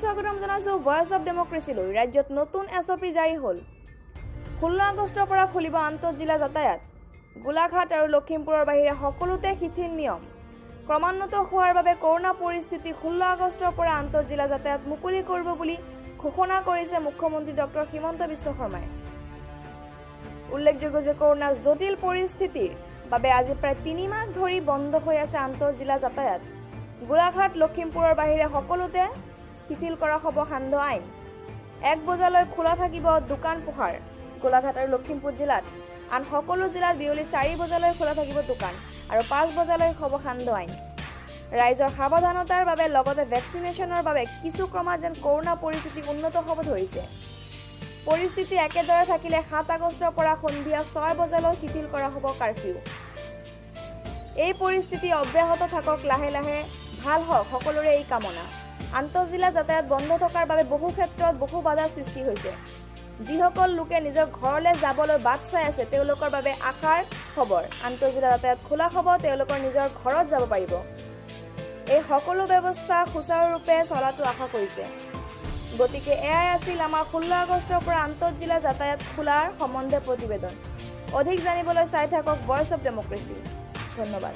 স্বাগতম জনাইছোঁ voice of ডেম'ক্ৰেচিলৈ। ৰাজ্যত নতুন এছঅ'পি জাৰি হ'ল। 16 আগষ্টৰ পৰা খুলিব আন্তঃজিলা যাতায়াত। গোলাঘাট আৰু লখিমপুৰৰ বাহিৰে সকলোতে শিথিল নিয়ম। ক্ৰমোন্নত হোৱাৰ বাবে কৰোণা পৰিস্থিতি 16 আগষ্টৰ পৰা আন্তঃজিলা যাতায়াত মুকলি কৰিব বুলি ঘোষণা কৰিছে মুখ্যমন্ত্ৰী ডক্টৰ হিমন্ত বিশ্ব শৰ্মাই। উল্লেখযোগ্য যে কৰোণাৰ জটিল পৰিস্থিতিৰ বাবে আজি প্ৰায় 3 মাহ ধৰি বন্ধ হৈ আছে আন্তঃজিলা যাতায়াত। গোলাঘাট, লখিমপুৰৰ বাহিৰে সকলোতে শিথিল কৰা হ'ব সান্ধ্য আইন। 1 বজালৈ খোলা থাকিব দোকান পোহাৰ গোলাঘাট আৰু লখিমপুৰ জিলাত। আন সকলো জিলাত বিয়লি 4 বজালৈ খোলা থাকিব দোকান আৰু 5 বজালৈ হ'ব সান্ধ্য আইন। ৰাইজৰ সাৱধানতাৰ বাবে, লগতে ভেকচিনেশ্যনৰ বাবে কিছু ক্ৰমাৎ যেন কৰোণা পৰিস্থিতি উন্নত হ'ব ধৰিছে। পৰিস্থিতি একেদৰে থাকিলে 7 আগষ্টৰ পৰা সন্ধিয়া 6 বজালৈ শিথিল কৰা হ'ব কাৰফিউ। এই পৰিস্থিতি অব্যাহত থাকক, লাহে লাহে ভাল হওক, সকলোৰে এই কামনা। আন্তঃজিলা যাতায়াত বন্ধ থকাৰ বাবে বহু ক্ষেত্ৰত বহু বাধাৰ সৃষ্টি হৈছে। যিসকল লোকে নিজৰ ঘৰলৈ যাবলৈ বাট চাই আছে, তেওঁলোকৰ বাবে আশাৰ খবৰ। আন্তঃজিলা যাতায়াত খোলা হ'ব, তেওঁলোকৰ নিজৰ ঘৰত যাব পাৰিব। এই সকলো ব্যৱস্থা সুচাৰুৰূপে চলাটো আশা কৰিছে। গতিকে এয়াই আছিল আমাৰ 16 আগষ্টৰ পৰা আন্তঃজিলা যাতায়াত খোলাৰ সম্বন্ধে প্ৰতিবেদন। অধিক জানিবলৈ চাই থাকক ভইচ অৱ ডেম'ক্ৰেচি। ধন্যবাদ।